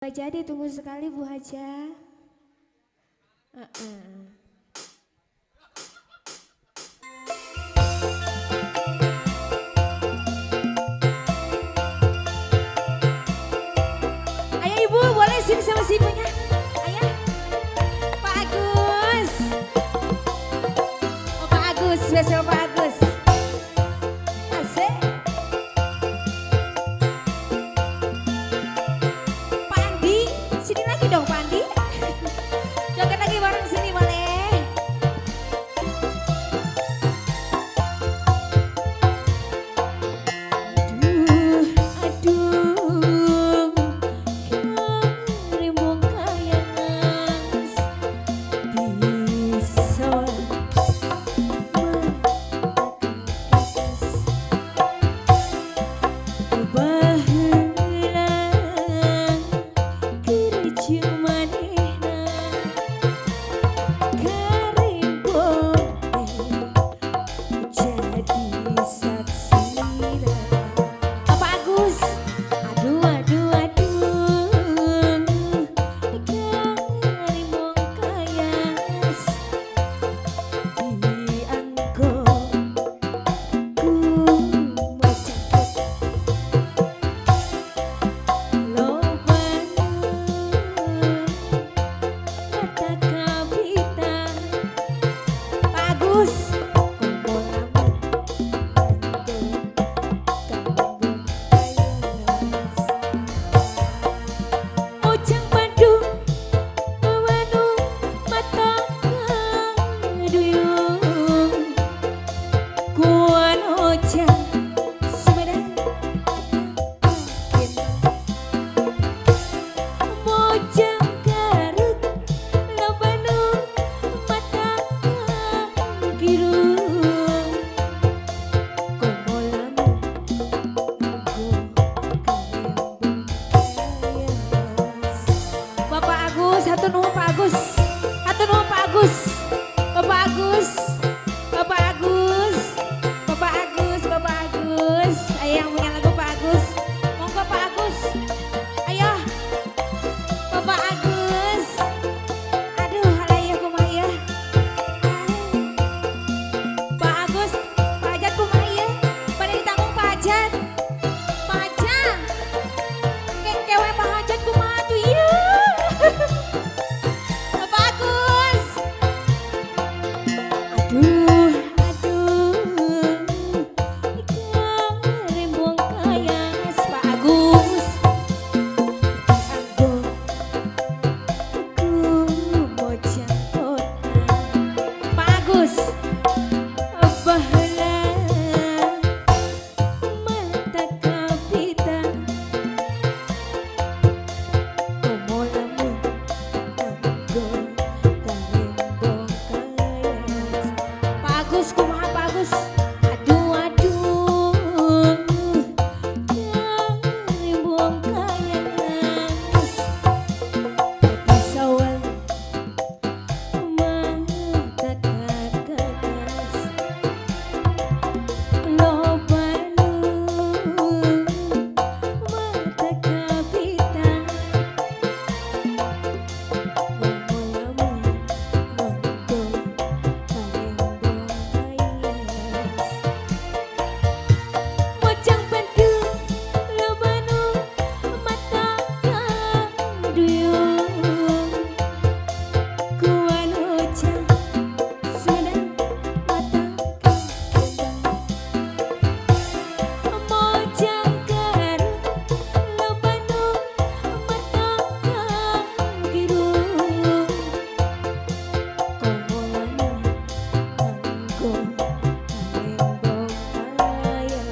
Jadi tunggu sekali Bu Haja. Ayo Ibu, boleh sini sama si ibunya. Ayo, Pak Agus. Oh, Pak Agus, spesial Pak Agus. Asik. Pak Andi, sini lagi dong Pak Andi. Joget lagi bareng sini boleh. Aduh, aduh, karimbung kayas bisa baheula keur manehna karimbung jadi saksina. Bapak Agus, aduh aduh aduh, karimbung kayas dianggo ku maca loba mata kabita. Pak Agus, komo lamun nganggo karimbung kayas. Ujang Bandung wanu mata duyung kuan ojang Sumedang Mojang Garut loba nu mata girung komo lamun nganggo karimbung kayas. Bapak Agus, hatur nuhun Pak Agus. Hatur nuhun Pak Agus. Bapak Agus. Bapak Agus. Bapak Agus, Bapak Agus. Ayo yang punya lagu Pak Agus. Monggo Pak Agus. Ayo. Bapak Agus. Aduh, alah kumaha ya. Pak Agus, Pak Hajat kumaha ya? Pada ditanggung Pak Hajat. Pak Hajat. Kewe Pak Hajat kumaha tuh ieu? Bapak Agus. Aduh, aduh, karimbung kayas Pak Agus. Dianggo ku mojang kota. Pak Agus, baheula mata kabita komo lamun nganggo karimbung kayas. Pak Agus kumaha Pak Agus? Aduh aduh, karimbung kayas dadi sawang mata kakakas loba nu mata kabita komo lamun nganggo karimbung kayas. Mojang Bandung loba nu mata duyung kuan ojang Sumedang mata kembang. Mojang Garut loba nu mata girung komo lamun nganggo karimbung kayas.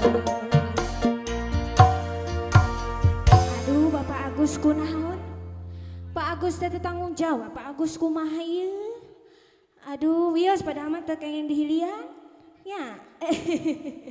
Aduh Bapak Agus kunaon? Pak Agus teh teu tanggung jawab. Pak Agus kumaha ieu? Aduh, wios padahal mah teu kenging dihilian. Ya.